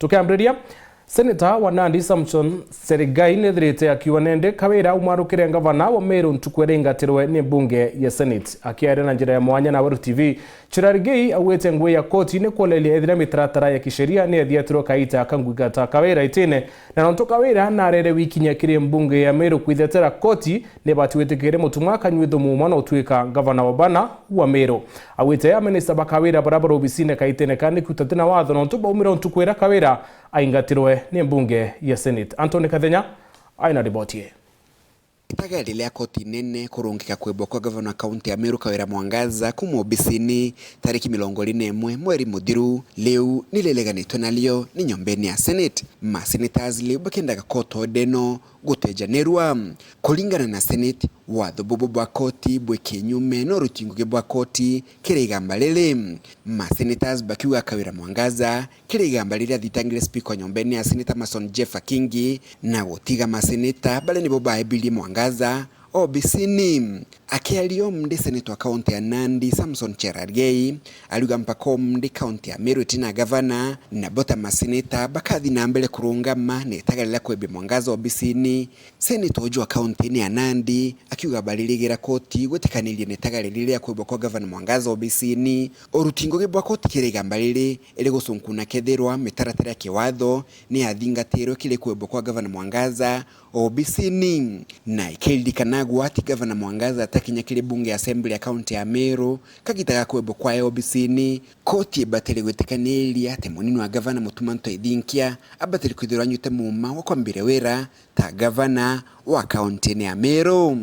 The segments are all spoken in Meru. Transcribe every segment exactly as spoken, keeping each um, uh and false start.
Tukiambiriria, Seneta wa Nandi Samson Cherargei nethirite akiuga nende Kawira aumarukire ngavana wa Meru ntuku iria ingatirwe ni mbunge ya Senate. Akiaria na njira ya mwanya na Weru T V, Cherargei augite ngugi ya koti ni kuoneria ethira mitaratara ya kisheria ni ethiatirwe kaita kangwigata Kawira itine, na nontu Kawira narere wikinya kiri mbunge ya Meru kwithetera koti ni bati witikire Mutuma akanyua ithumu mwana utuika ngavana wa bana wa Meru. Augite aminista ba Kawira baria bari obisine kaitene ka ni kuta tina watho nontu baumire ntuku iria Kawira aingatirwe ni mbunge ya Senate. Anthony Kathenya aina riboti ii. Itagaria ria koti nene kurungika kwebwa kwa gavana wa kaunti ya Meru Kawira Mwangaza kuuma obisini tariki mirongo iri na imwe mweri muthiru riu ni rireganitwe nario ni nyombene ya Senate. Ma senators riu bakendaga court order ino gutejanirwa. Kuringana na Senate, watho bubu bwa koti bwi kinyume no ruti ngugi bwa koti kiri igamba riri. Ma senators bakiuga Kawira Mwangaza kiri igamba riria athitangire speaker wa nyombene ya Senate Amason Jeffa Kingi na gutiga maseneta baria nibo baebirie Mwangaza obisini. Akiaria o Monday, seneta wa kaunti ya Nandi Samson Cherargei ariuga mpaka o Monday kaunti ya Meru itina gavana, nabo ta maseneta bakathi na mbere kurungama na itagaria ria kwebia Mwangaza obisini. Seneta uju wa kaunti ya Nandi akiuga baririgira koti gwitikaniria na itagaria riri ria kwebwa kwa gavana Mwangaza obisini. Uruti ngugi bwa koti kiri igamba riri rigucunkuna kethirwa mitaratara ya kiwatho ni yathingatirwe kiri kwebwa kwa gavana Mwangaza obisini. Na ikiririkanagwa ati gavana Mwangaza atakinya kiri bunge ya assembly ya kaunti ya Meru kagita ga kwebwa kwae obisini, koti ibatire gwitikaniria ati munini wa gavana Mutuma M'Ethingia abatire kwithirwa anyuite muuma wa kwambire wira ta gavana wa kaunti ya Meru.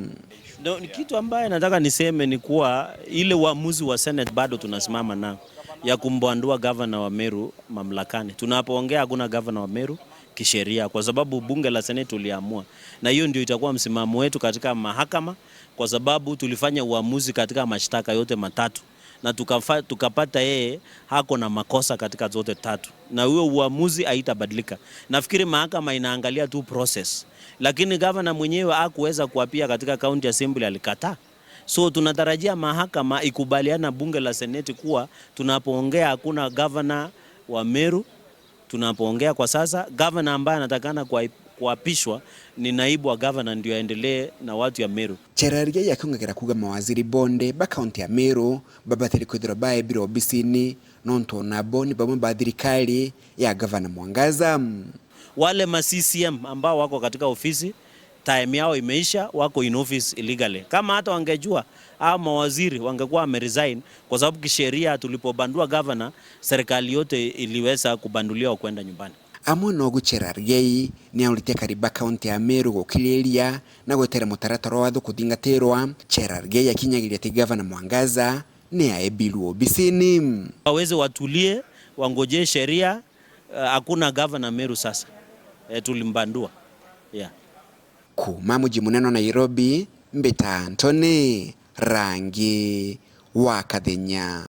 No, ni kitu ambaye nataka niseme ni kuwa ile uamuzi wa Senate bado tunasimama nao ya kumbandua gavana wa Meru mamlakani. Tunapoongea hakuna gavana wa Meru kisheria, kwa sababu bunge la Senate tuliamua, na hiyo ndio itakuwa msimamo wetu katika mahakama, kwa sababu tulifanya uamuzi katika mashtaka yote matatu na tukafa, tukapata yeye hako na makosa katika zote tatu, na huyo uamuzi haitabadilika. Nafikiri mahakama inaangalia tu process, lakini gavana mwenyewe hakuweza kuapia katika county assembly, alikataa. So tunatarajia mahakama ikubaliana na bunge la seneti kuwa tunapoongea hakuna gavana wa Meru. Tunapoongea kwa sasa, gavana ambaye anatakana kuai-, kuapishwa ni naibu wa gavana ndio aendelee na watu ya Meru. Cherargei akiongera kuuga mawaziri bonthe ba kaunti ya Meru babatire kwithirwa baebirwe obisini nontu onabo ni bamwe ba thirikari ya gavana Mwangaza. Wale ma C C M ambao wako katika ofisi, time yao imeisha, wako in office illegally. Kama hata wangejua, hao mawaziri wangekuwa wameresign, kwa sababu kisheria tulipobandua gavana, serikali yote iliweza kubanduliwa kwenda nyumbani. Amwe no gucera Cherargei ni aurite akari ba kaunti ya Meru gukiriria na gweterera mutaratara wa watho kuthingatirwa. Cherargei akinyagiria ati gavana Mwangaza ni aebirwe obisini. Waweze watulie, wangojee sheria. Eh, hakuna gavana Meru sasa. Eh, tulimbandua. Yeah. Kuuma muji munene wa Nairobi, mbita Anthony Rangi wa Kathenya.